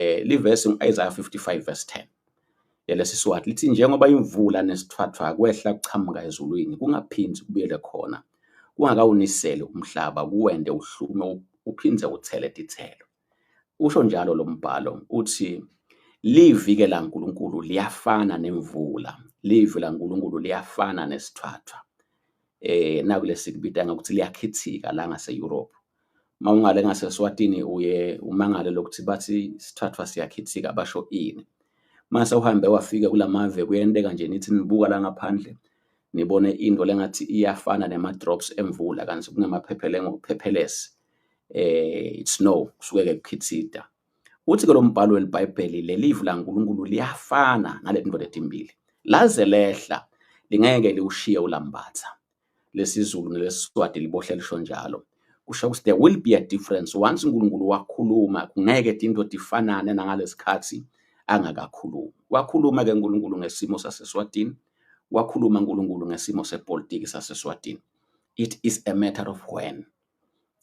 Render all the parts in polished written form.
Eh, livesi ngu-Isaiah 55 verse 10 yelesiSwati lithi njengoba imvula nesithwathwa kwehla kuchamuka ezulwini kungaphindzi kubuyele khona kungakawuniseli umhlaba kuwente uhlume uphindze uthele tithelo. Usho njalo lo mbhalo uthi livi-ke laNkulunkulu liyafana nemvula, livi laNkulunkulu liyafana nesithwathwa. Eh naku lesikubita ngokuthi liyakhithika la ngase-Europe. Uma ungale ngaseSwatini uye umangale lokuthi bathi isithathwa siyakhithika basho ini. Mase uhambe wafika kulamave kuyenteka nje nithi nibuka la ngaphandle nibone into lengathi iyafana nema-drops emvula kanti kungemaphephelesi eh snow kusuke-ke kukhithita. Uthi-ke lo mbhalo weliBhayibheli lelivi laNkulunkulu liyafana naletinto letimbili laze lehla lingeke liwushiye ulambatha. lesiZulu nelesiSwati libohle lisho njalo. Kusho ukuthi there will be a difference once uNkulunkulu wakhuluma kungeke tinto tifanane nangalesikhathi angakakhulumi. Wakhuluma ke uNkulunkulu ngesimo saseSwatini, wakhuluma uNkulunkulu ngesimo sepolitiki saseSwatini. It is a matter of when.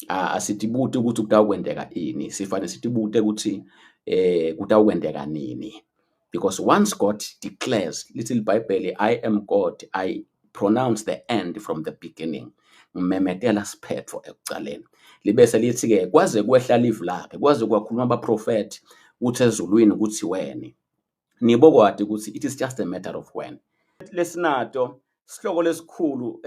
Asitibuti ukuthi kutawukwenteka ini, sifane sitibute ukuthi eh kutawukwenteka nini. Because once God declares, lithi iBhayibheli, I am God, I pronounce the end from the beginning. Ngimemetela siphetho ekucaleni. Libese lithi-ke kwaze kwehla livi lakhe, kwaze kwakhuluma abaprofethi ukuthi ezulwini kuthi weni. Nibokwati ukuthi it is just a matter of when. Lesinato sihloko lesikhulu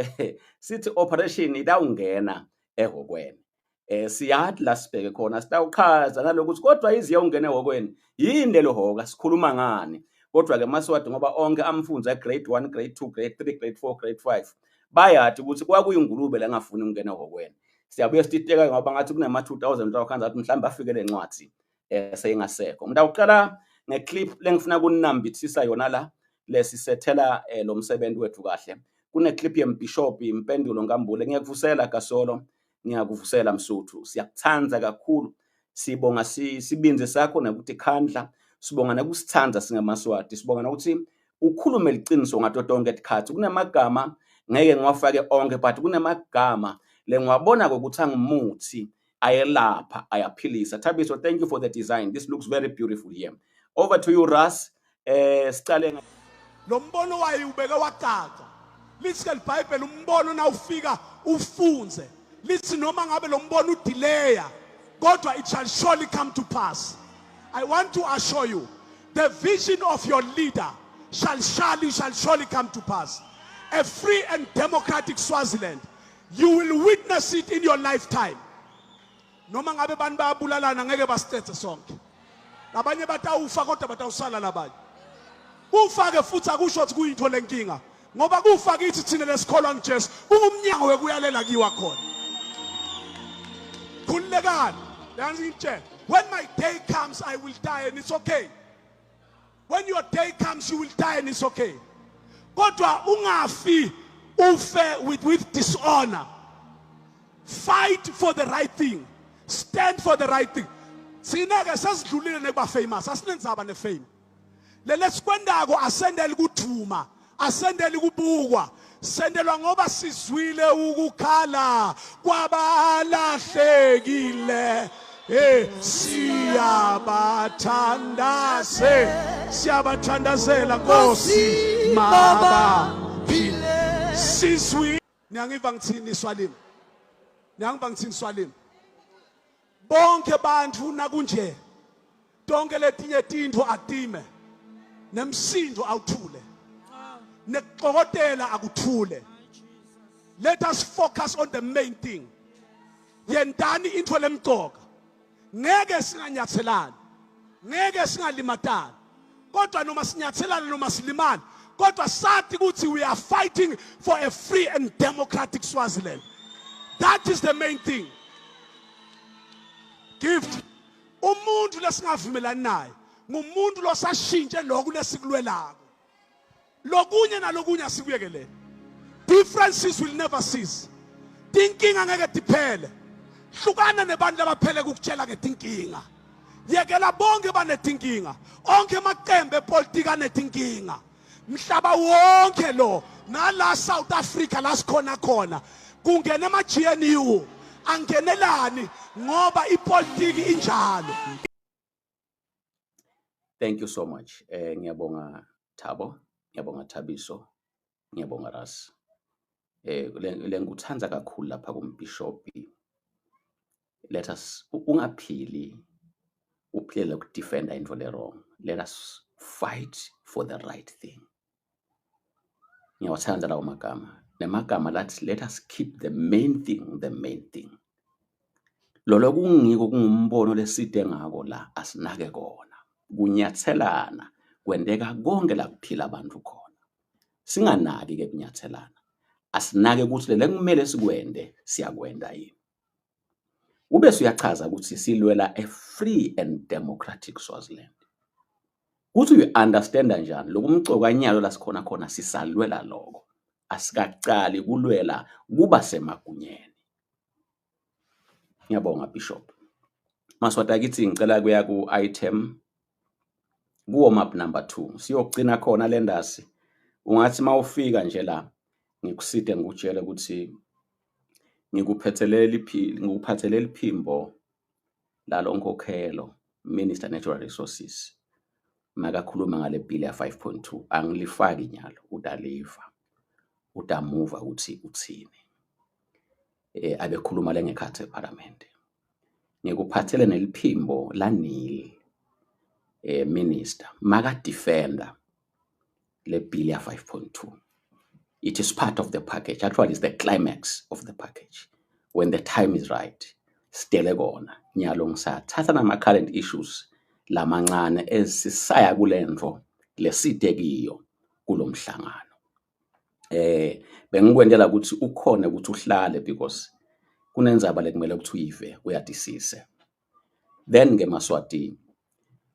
sithi operation itawungena ehhokweni. Eh siyathi la sibheke khona sitawuchaza nalokuthi kodwa iziye ungena ehhokweni yini lelo hhoka sikhuluma ngani kodwa ke maswati ngoba onke amfunza grade 1 grade 2 grade 3 grade 4 grade 5 bayati ukuthi kwakuyingulube lengafuni ukungena ehhokweni siyabuye sititeka ngoba ngathi kunema 2000 mhlawumbe ngathi mhlawumbe afike lencwadi eh seyingasekho ngitawuqala ngeclip lengifuna kunambithisa yona la lesisethela eh, lo msebenzi wethu kahle kuneclip yembhishobhi Impendulo Nkambule ngiyakuvusela Gasolo ngiyakuvusela Msuthu siyakuthanda kakhulu sibonga sibinze sakho nokuthi khandla sibonga nokusithanda singamaswati sibonga nokuthi ukhulume liqiniso ngato tonke tikhathi kunamagama ngeke ngiwafake onke but kunamagama lengiwabona ukuthi angimuthi ayelapha ayaphilisa Thabiso thank you for the design this looks very beautiful here over to you Ras eh sicale lo mbono wayo ubeke wacaca lithi ke libhayibheli umbono nawufika ufunze lithi noma ngabe lo mbono udelaya kodwa it shall surely come to pass i want to assure you the vision of your leader shall surely shall surely come to pass a free and democratic Swaziland you will witness it in your lifetime noma ngabe abantu bayabulalana ngeke basithethe sonke labanye batawufa kodwa batawusala labanye kufa ke futhi akusho ukuthi kuyinto lenkinga ngoba kufa kithi thina lesikholwa nguJesu kungumnyango wekuyalela kiwa khona khululekani yazi ngitshela when my day comes i will die and it's okay when your day comes you will die and it's okay kodwa ungafi ufe with with dishonor fight for the right thing stand for the right thing thina ke sesidlulile nekuba famous asinenzaba nefame lelesikwendako asendeli kuduma asendeli kubukwa sendelwa ngoba sizwile ukukhala kwabalahlekile hey siyabathandaze siyabathandazela Nkosi maba sizwi niyangiva ngithini swalimi niyangiva ngithini swalimi bonke bantu nakunje tonke letinye tintfo atime nemsindo awuthule nekuxokotela akuthule let us focus on the main thing yentani intfo lemcoka ngeke singanyathelani ngeke singalimatani kodwa noma sinyathelana noma silimala kodwa sathi ukuthi we are fighting for a free and democratic Swaziland that is the main thing gift umuntu lesingavumelani naye ngumuntu losashintshe lokhu lesikulwelako lokunye nalokunye asikuyekelele differences will never cease tinkinga ngeke tiphele hlukana nebantu labaphele kukutshela ngetinkinga yekela bonke banetinkinga onke amaqembu epolitiki anetinkinga mhlaba wonke lo nala South Africa la sikhona khona kungena ama GNU angenelani ngoba ipolitiki injalo. Thank you so much. Eh ngiyabonga Thabo, ngiyabonga Thabiso, ngiyabonga Ras. Eh lengikuthanda kakhulu lapha kumbhishobhi. Let us ungaphili uphilela ukudefenda into le wrong. Let us fight for the right thing. Ngiyawathanda lawo magama. Nemagama lathi let us keep the main thing the main thing. Lolo kungiko kungumbono leside ngako la asinake kona. Kunyathelana kwenteka konke la kuphila abantu khona. Singanaki ke kunyathelana. Asinake ukuthi le kumele sikwende siyakwenda yini. Ube uyachaza ukuthi silwela a free and democratic Swaziland. Kuthi uyi-understanda njani lokumcoka nyalo la sikhona khona sisalwela lokho. Asikacali kulwela kuba semagunyeni. Ngiyabonga Bishop. Maswati akithi ngicela kuya ku-item ku-warm up number 2. Siyogcina khona le ndasi. Ungathi mawufika nje la ngikuside ngikutshele ukuthi ngikuphethelele ngikuphathele liphimbo lalo nkokhelo Minister Natural Resources makakhuluma ngale bill ya 5.2 angilifaki nyalo utaliva utamuva ukuthi uthini eh abekhuluma lengekhathi eParliament. Ngikuphathele neliphimbo la Neil eh minister maka defender le bill ya 5.2. It is part of the package. Actually, it's the climax of the package. When the time is right, sitele kona. Nyalo ngisathatha nama current issues lamancane esisaya kulento leside kiyo kulomhlangano. Eh bengikwendela ukuthi ukhone ukuthi uhlale because kunendzaba lekumele ukuthi uyive uyadisise. Then ke Maswati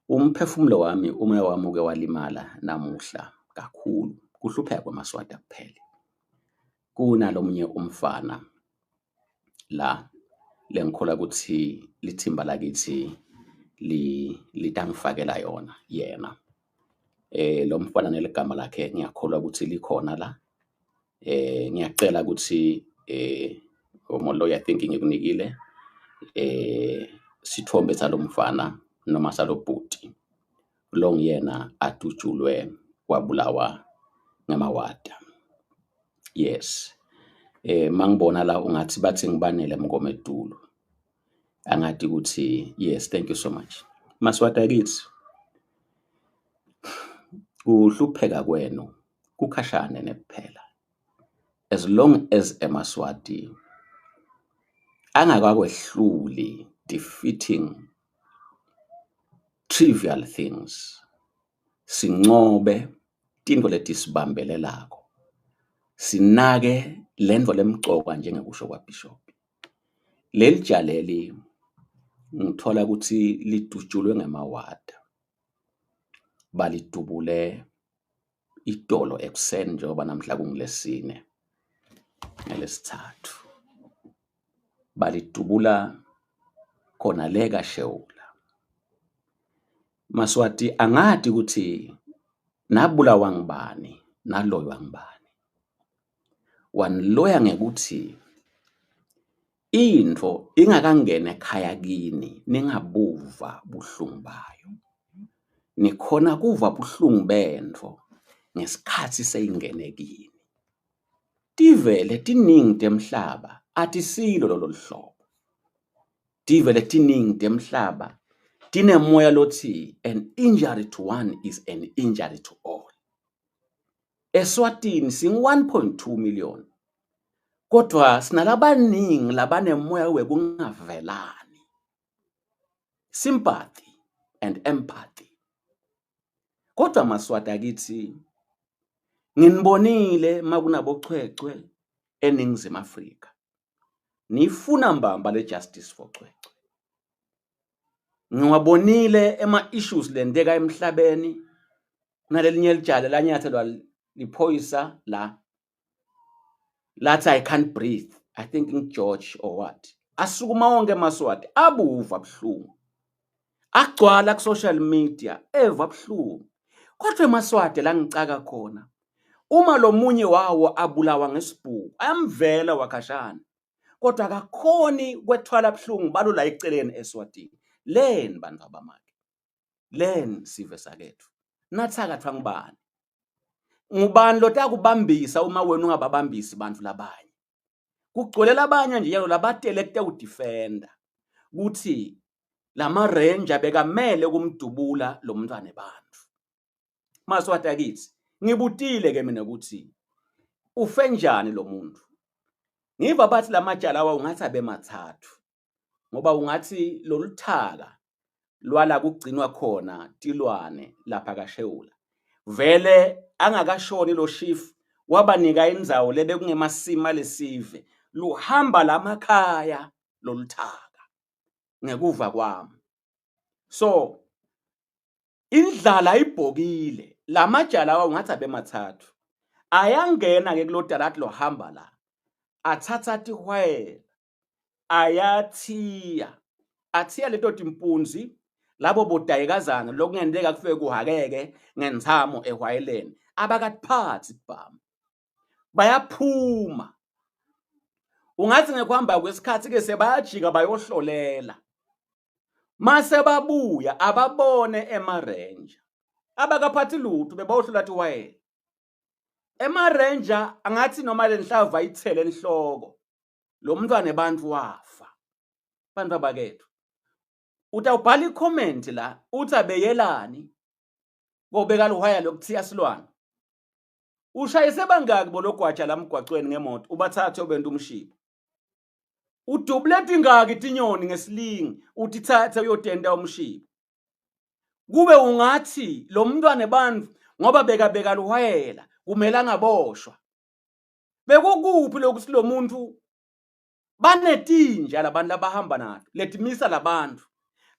umphefumulo wami umoya wami uke walimala namuhla kakhulu kuhlupheka kwemaSwati akuphele. Kunalomunye umfana la lengikholwa ukuthi lithimba lakithi litangifakela yona yena. Eh lo mfana neligama lakhe ngiyakholwa ukuthi likhona la. Eh ngiyacela ukuthi eh Moloyi I think ngikunikile eh sithombe salomfana noma salobhuti lo nguyena adutshulwe wabulawa ngamawada. Yes. Eh mangibona la ungathi bathi ngibanele Mngomedulu. Angadi ukuthi yes thank you so much. Maswati akithi kuhlupheka kwenu kukhashane nekuphela. As long as emaSwati angakakwehluli defeating trivial things sincobe tintfo letisibambelelako sinake lentfo lemcoka njengekusho kwaBishop. Leli jaleli ngithola ukuthi lidutshulwe ngemawada balidubule itolo ekuseni njengoba namhla kungulesine ngelesithathu balidubula khona le kaShewula. Maswati angati ukuthi nabulawa ngubani naloywa ngubani. Waniloya ngekuthi intfo ingakangeni ekhaya kini ningabuva buhlungu bayo. Nikhona kuva buhlungu bentfo ngesikhathi seyingene kini. Tive letiningi temhlaba atisilo lolo hlobo. Tive letiningi temhlaba tinemoya lothi an injury to one is an injury to all. Eswatini singu 1.2 million kodwa sinalabaningi labanemoya wekungavelani, sympathy and empathy. Kodwa Maswati akithi nginibonile makunabochwechwe eNingizimu Afrika nifuna mbamba le justice for Cwecwe. Ngiwabonile ema issues lenteka emhlabeni nalelinye lijala lanyathelwa liphoyisa la lathi I can't breathe, I think ngiGeorge or what. Asukuma wonke emaSwati abuva buhlungu, agcwala ku-social media eva buhlungu. Kodwa emaSwati la ngicaka khona uma lo munye wawo abulawa ngesibhuku ayamvela wakhashana kodwa akakhoni kwethwala buhlungu balo la eceleni eSwatini. Leni bantu abamakhe? Leni sive saketfu? Nathakathwa ngubani? Ngubani lotakubambisa uma wena ungababambisi bantfu labanye? Kugcwele labanye nje yalo labatele kutewudifenda kutsi lama ranger bekamele kumdubula lo mntwana ebantfu. Maswati akithi, ngibutile ke mina ukuthi ufe njani lo muntu. Ngiva bathi lamajala awa ungathi abe mathathu ngoba ungathi loluthaka lwala kugcinwa khona tilwane lapha kaShewula. Vele angakashoni lo shifu wabanika indzawo lebekungemasimi alesive luhamba lamakhaya loluthaka ngekuva kwami. So Indlala ibhokile lamajala awa ungathi abemathathu ayangena ke kulodaladi lohamba la athatha tihwayela ayathiya athiya leto timpunzi labo bodayikazana lokungenteka kufike kuhakeke ngentsamo ehwayeleni abakatiphatsi ibhamu bayaphuma ungathi ngekuhamba kwesikhathi ke sebayajika bayohlolela Mase babuya ababone emarenja. Abakaphathi lutho bebawohlula tiwayela. Emarenja angathi noma lenhlavu ayithele enhloko. Lo mntwana ebantfu wafa. Bantu abakethu. Utawubhala i-comment la uthi abeyelani kobeka lihwaya lokuthiya silwane. Ushayise bangaki bologwaja la mgwacweni ngemoto ubathathe ubenta umshibo. Udubule tingaki tinyoni ngesilingi utithathe uyotenta umshibo. Kube ungathi lo mntwana ebantfu ngoba bekabeka luhwayela kumele angaboshwa. Bekukuphi lokuthi lo muntu banetinja labantu labahamba nato letimisa labantu.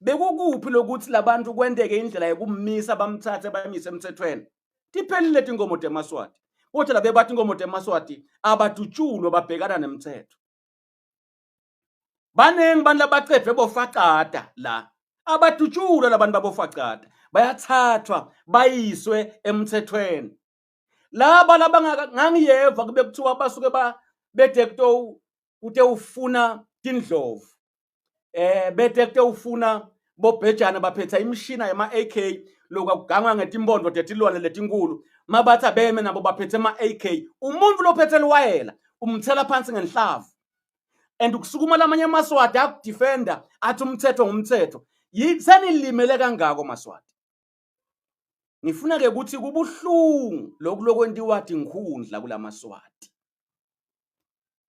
Bekukuphi lokuthi labantu kwenteke indlela yekumisa bamthathe bamise emthethweni. Tiphelile tinkomo temaswati. Kodwa labe bathi inkomo temaswati abadutshulwe babhekana nemthetho. Baningi abantu labacedwe bofacada la. Abadutshulwa labantu babofacada. Bayathathwa bayiswe emthethweni. Laba labangaka ngangiyeva kube kuthiwa basuke ba bede kuto kutewufuna tindlovu. Eh bete kutewufuna bobhejana baphetha imishina yema-AK lokhu akugangwa ngetimpondo tetilwane letinkulu mabathi abeme nabo baphethe ema-AK umuntu lophethe liwayela umthela phansi ngenhlavu and kusukuma lamanye amaswati akudefenda athi umthetho ngumthetho senilimele kangako maswati ngifuna ke ukuthi kubuhlungu lokhu lokwentiwa tinkhundla kulamaswati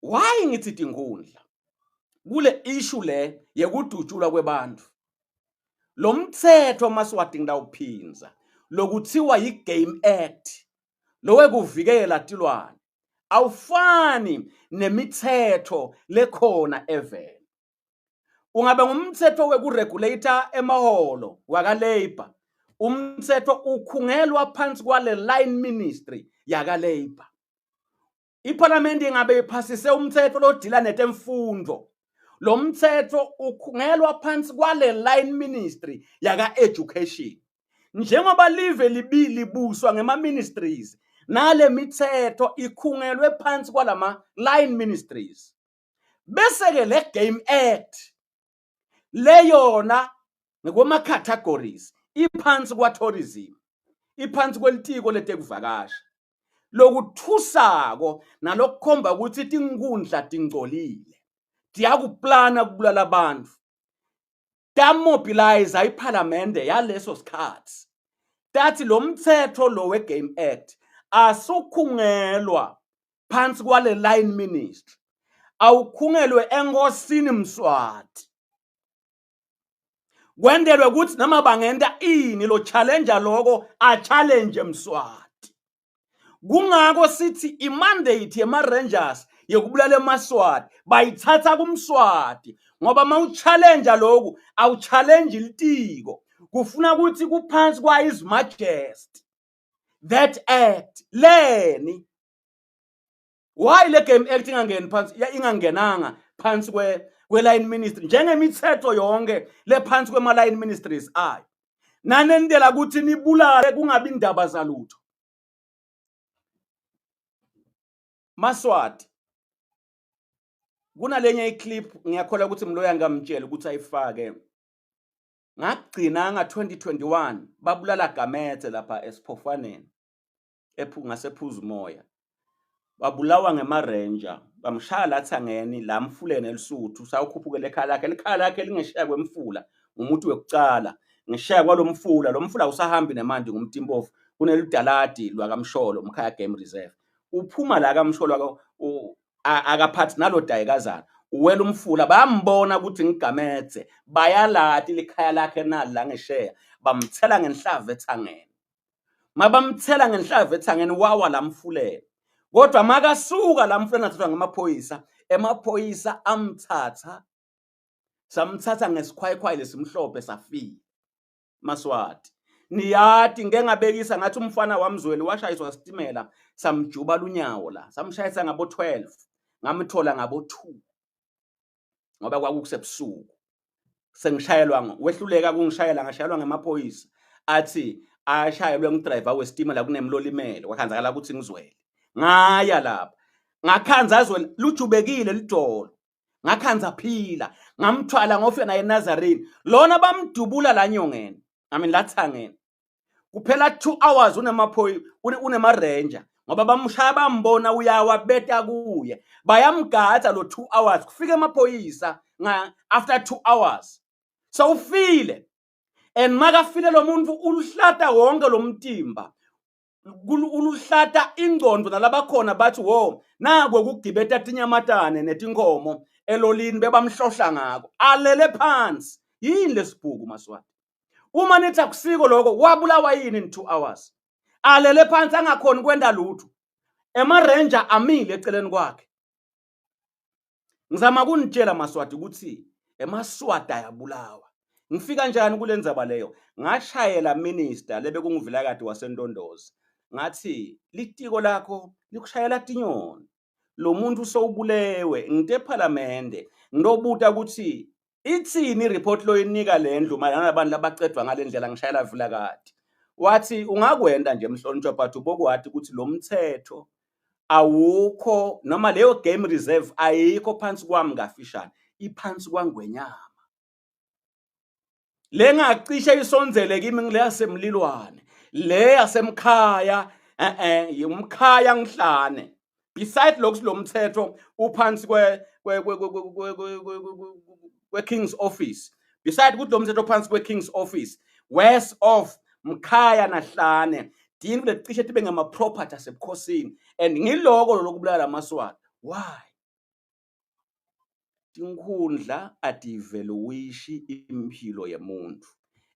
Why ngithi tinkhundla? Kule issue le yekudutshulwa kwebantfu. Lo mthetho Maswati ngitawuphindza lokuthiwa yi-Game Act lowekuvikela tilwane awufani nemithetho lekhona evele. Ungabe ngumthetho wekuregulate emaholo waka-Labour umthetho ukhungelwa phansi kwale line ministry yaka-Labour. Iphalamende ingabe iphasise umthetho lodila netemfundo. Lo mthetho ukhungelwa phansi kwale line ministry yaka-education. Njengoba live libi libuswa ngema-ministries, nale mithetho ikhungelwe phansi kwalama line ministries. Bese-ke le Game Act leyona ngokwema-categories iphansi kwa-tourism, iphansi kwelitiko letekuvakasha. Lokuthusako nalokukhomba ukuthi tinkundla tingcolile tiyakuplana kubulala abantu tamobilize iphalamende yaleso sikhathi tathi lo mthetho lo we-game act asukhungelwa phansi kwale line ministry awukhungelwe enkosini Mswati kwentelwe ukuthi noma bangenta ini lo challenge loko a challenge Mswati kungako sithi imandate yema Rangers yokubulala emaswati bayithatha kumswati ngoba mawuchallenge lokhu awuchallenge ilitiko kufuna ukuthi kuphansi kwa his majesty that act leni why le game act ingangeni phansi ingangenanga phansi kwe kwe-line ministry njengemithetho yonke lephansi kwema-line ministries ayo nanentela ukuthi nibulale kungabi indaba zalutho Maswati kunalenye iclip ngiyakholwa ukuthi Mloya ngamtshela ukuthi ayifake. Ngagcina nga-2021 babulala Gamedze lapha eSiphofaneni ngasePhuzumoya. Babulawa ngema-ranger bamshaya la thangeni la mfuleni eLusuthu sawukhuphukela ekhaya lakhe. Likhaya lakhe lingesheya kwemfula ngumuthi wekucala ngesheya kwalo mfula. Lo mfula awusahambi nemanti ngumtimpofu kuneludaladi lwakaMsholo Mkhaya Game Reserve. Uphuma la kaMsholo akaphathi nalo dayikazana uwela umfula bayambona ukuthi ngigamedze bayalati likhaya lakhe nali la ngesheya bamthela ngenhlavu ethangeni mabamthela ngenhlavu ethangeni wawa la mfuleni kodwa makasuka la mfuleni athathwa ngamaphoyisa emaphoyisa amthatha samthatha ngesikhwayikhwayi lesimhlophe safika Maswati. Niyati ngike ngabekisa ngathi umfana wamzweli washayiswa sitimela samjuba lunyawo la samshayisa ngabo 12 ngamthola ngabo 2 ngoba kwakukusebusuku sengishayelwa wehluleka kungishayela ngashayelwa ngamaphoyisa athi ashayelwe ngudriver wesitimela kunemlolimele kwakhanzakala ukuthi ngizwele ngaya lapha ngakhanza azwele lujubekile lidolo ngakhanza phila ngamthwala ngofika naye eNazarene lona bamdubula la nyongeni I mean lathangeni kuphela 2 hours unemaphoyi unema ranger ngoba bamshaya bambona uyawa beta kuye bayamgada lo 2 hours kufika amaphoyisa nga after 2 hours sewufile and makafile lo muntu uluhlata wonke lo mtimba uluhlata ingcondo nalabakhona bathi wo nako kugibeta tinyamatane netinkomo elolini bebamhlohla ngako alele phansi yini lesibhuku maswati uma nithi akusiko lokho wabulawa yini in 2 hours alele phansi angakhoni kwenda lutho ema-ranger amile eceleni kwakhe Ngizama kunitshela Maswati ukuthi eMaswati ayabulawa. Ngifika njani kule ndzaba leyo? Ngashayela minister lebekunguVilakati waseNtondozi. Ngathi litiko lakho likushayela tinyoni. Lo muntu sowubulewe ngite ephalamende ngilobuta ukuthi ithini ireport loyinika le ndlu mayelana nabantu labacedwa ngale ndlela ngishayela Vilakati. Wathi ungakwenda nje mhlonishwa but ubokwati ukuthi lo mthetho awukho noma leyo game reserve ayikho phansi kwami kafishane iphansi kwangwenyama le ngacishe isondzele kimi ngile yasemlilwane le yasemkhaya eh eh umkhaya ngihlane beside lokhu lo mthetho uphansi kwe kwe King's office beside ukuthi lo mthetho phansi kwe King's office west of mkhaya nahlane dini kulecishe tibe ngama property asebukhosini and ngiloko lokubulala amaswati why tinkhundla adiveluwishi impilo yemuntu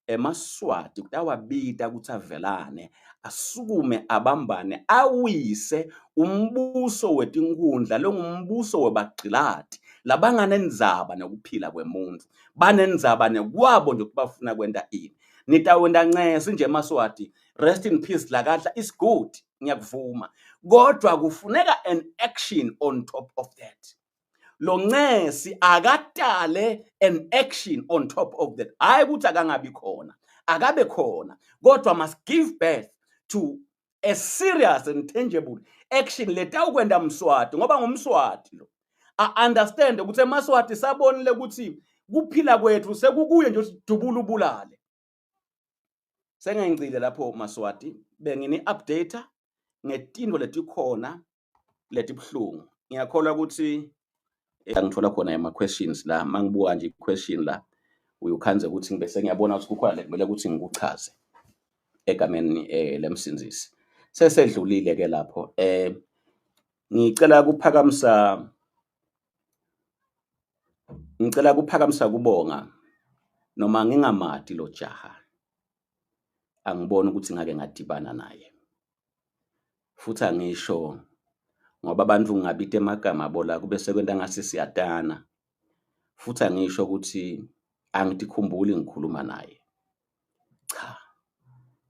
emaSwati kutawabita kutsi avelane asukume abambane awise umbuso wetinkhundla longumbuso webagcilati labanganendzaba nekuphila kwemuntfu banendzaba nekwabo nje bafuna kwenta ini nitawenta ncesi nje emaSwati rest in peace Dlakadla is good ngiyakuvuma kodwa kufuneka an action on top of that lo ncesi akatale an action on top of that hayi ukuthi akangabi khona akabe khona kodwa must give birth to a serious and tangible action letawukwenta mswati ngoba ngumswati lo a understand ukuthi emaswati sabonile ukuthi kuphila kwethu sekukuye nje usidubula ubulale sengengcile lapho maswati bengini update ngetinto letikhona letibuhlungu ngiyakholwa ukuthi eh, ngithola khona ama questions la mangibuka nje question la uyukhanze ukuthi ngibe sengiyabona ukuthi kukhona le kumele ukuthi ngikuchaze egameni eh, lemsindzisi sesedlulile ke lapho eh ngicela kuphakamisa ngicela kuphakamisa kubonga noma ngingamati lo jaha angiboni ukuthi ngake ngadibana naye futhi angisho ngoba abantu ngingabita emagama abo la kube sekwenta ngathi siyatana futhi angisho ukuthi angitikhumbuli ngikhuluma naye cha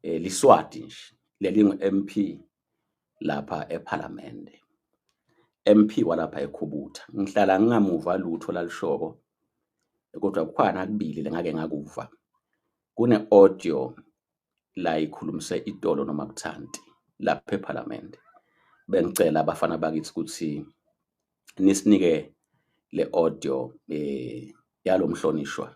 eh liswati nje lelingu-MP lapha ePhalamende MP walapha eKhubutha ngihlala ngingamuva lutho lalushoko kodwa kukhona kubili lengake ngakuva kune-audio la ikhulumise itolo noma kuthanti lapha ePhalamende bengicela abafana bakithi ukuthi nisinike le audio eh yalomhlonishwa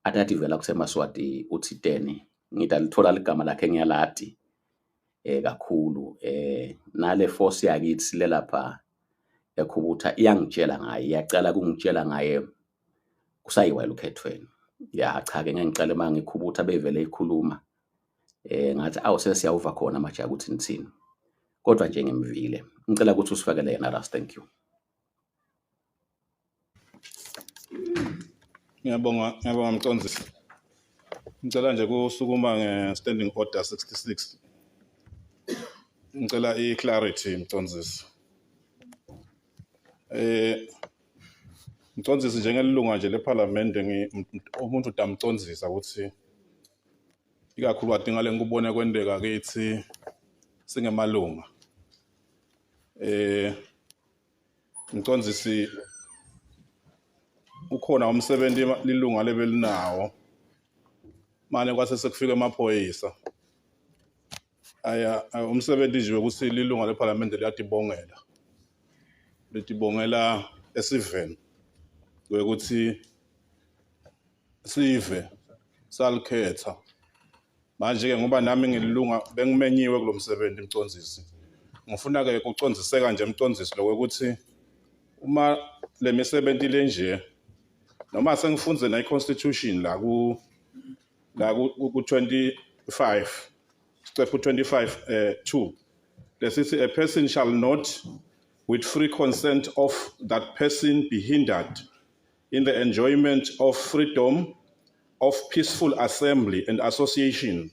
Atativela kuseMaswati utsiteni ngitalithola ligama lakhe ngiyalati kakhulu nale force yakithi lelapha eKhubutha iyangitshela ngaye, iyacala kungitshela ngaye kusayiwa elukhethweni. Ya cha ke ngeke ngiqale uma ngikhubutha bevele ikhuluma ngathi awu sesiyawuva khona manje ukuthi nithini. Kodwa nje ngimvile. Ngicela ukuthi usifakele yena Ras, thank you. Ngiyabonga, ngiyabonga mqondisi. Ngicela nje kusukuma nge-standing order 66. Ngicela i-clarity mqondisi. Eh mqondisi njengelunga nje lephalamende umuntu utamcondzisa ukuthi ikakhulukazi ngale ngikubona kwenteka kithi singemalunga. Eh Mcondzisi ukhona umsebenzi lilunga lebelinawo mane kwase sekufika emaphoyisa aya umsebenzi nje ukuthi lilunga lephalamende liyatibongela litibongela esiveni kwekuthi sive salikhetha manje-ke ngoba nami ngililunga bengimenyiwe kulo msebenzi mcondzisi ngifuna-ke kucondziseka nje mcondzisi lokwekuthi uma le misebenzi lenje noma sengifunze na i-constitution la ku la ku 25 siqephu 25 2 lesithi a person shall not with free consent of that person be hindered in the enjoyment of freedom of peaceful assembly and association.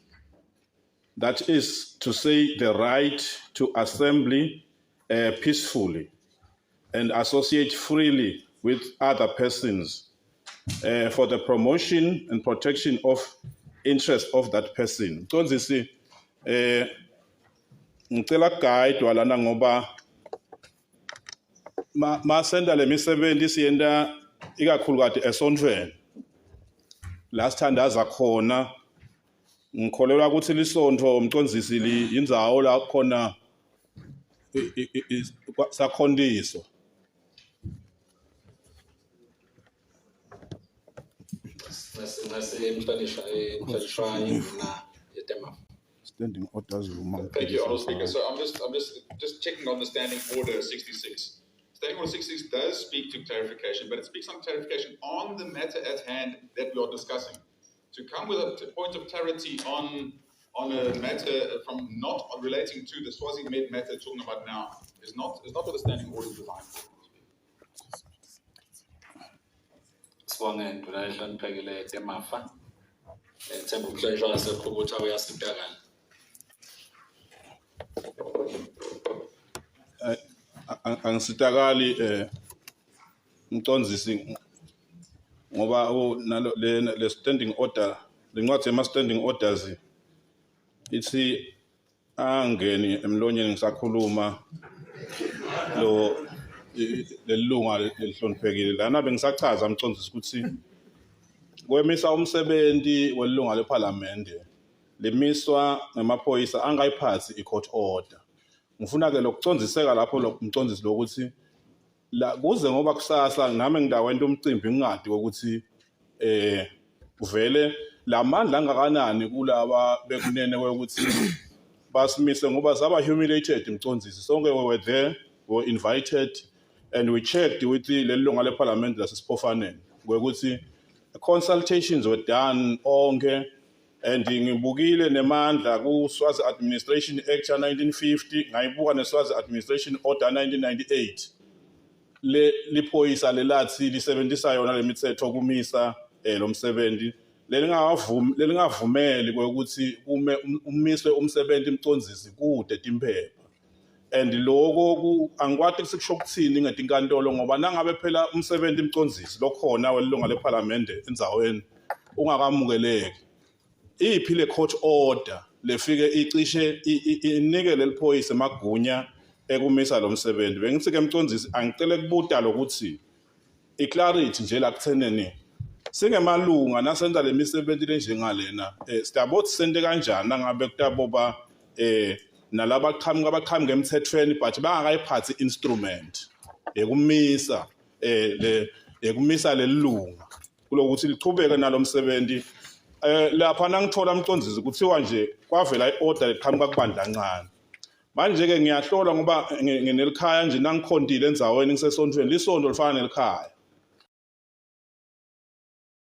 That is to say, the right to assembly peacefully and associate freely with other persons for the promotion and protection of interest of that person. Mcondzisi eh ngicela guide lana ngoba masenta lemisebenzi siyenta ikakhulukati esontfweni la sithandaza khona ngikholelwa ukuthi lisontfo umcondzisi yindzawo la khona sakhontiso Standing orders vuma Thank you, Honourable Speaker. So I'm just, I'm just, just checking on the standing order 66. Standing order 66 does speak to clarification, but it speaks on clarification on the matter at hand that we are discussing. To come with a point of clarity on a matter from not relating to the Swazimed matter talking about now is not what the standing order is designed for. Sibonge nduna ehloniphekile Temafa. Themba umhlonishwa waseKhubutha uyasitakala. Angisitakali mcondzisi ngoba nalo le standing order lencwadi yema standing orders ithi angeni emlonyeni ngisakhuluma lo lelunga lelihloniphekile lana bengisachaza mcondzisi ukuthi kwemisa umsebenzi welunga lephalamende limiswa ngamaphoyisa angayiphathi i-court order. Ngifuna ke lokucondziseka lapho lo mcondzisi lokuthi la kuze ngoba kusasa nami ngidawenta umcimbi ngingadi ukuthi uvele lamandla angakanani kulaba bekunene ukuthi basimise ngoba saba humiliated mcondzisi sonke we were there, we were invited and we checked with leli lunga leParliament lasesiphofaneni ukuthi consultations were done onke and ngibukile nemandla ku Swazi Administration Act ya 1950 ngayibuka ne Swazi Administration Order 1998 le liphoyisa lelathi lisebenzisa yona lemithetho kumisa lo msebenzi lelingavumi lelingavumeli ukuthi kume umiswe umsebenzi imcondzisi kude timphepha and lokho angikwati kusho ukuthini ngetinkantolo ngoba nangabe phela umsebenzi imcondzisi lokhona welunga lephalamende endzaweni ungakamukeleki iphi le court order lefike icishe inike leliphoyisa emagunya ekumisa lo msebenzi. Bengithi ke mcondzisi angicele kubuta lokuthi i-clarity nje la kutheneni singemalunga nasenza le misebenzi lenjengalena siyabothi sente kanjani nangabe kutaboba nalaba qhamuka abaqhamuka emthethweni but bangakayiphathi instrument yekumisa le yekumisa lelunga. Kulokuthi lichubeke nalomsebenzi eh lapha nangithola umcondzisi kuthiwa nje kwavela iorder leqhamuka kubandla kancane. Manje ke ngiyahlola ngoba nginelikhaya nje nangikhontile endzaweni ngisesontweni lisonto lifana nelikhaya.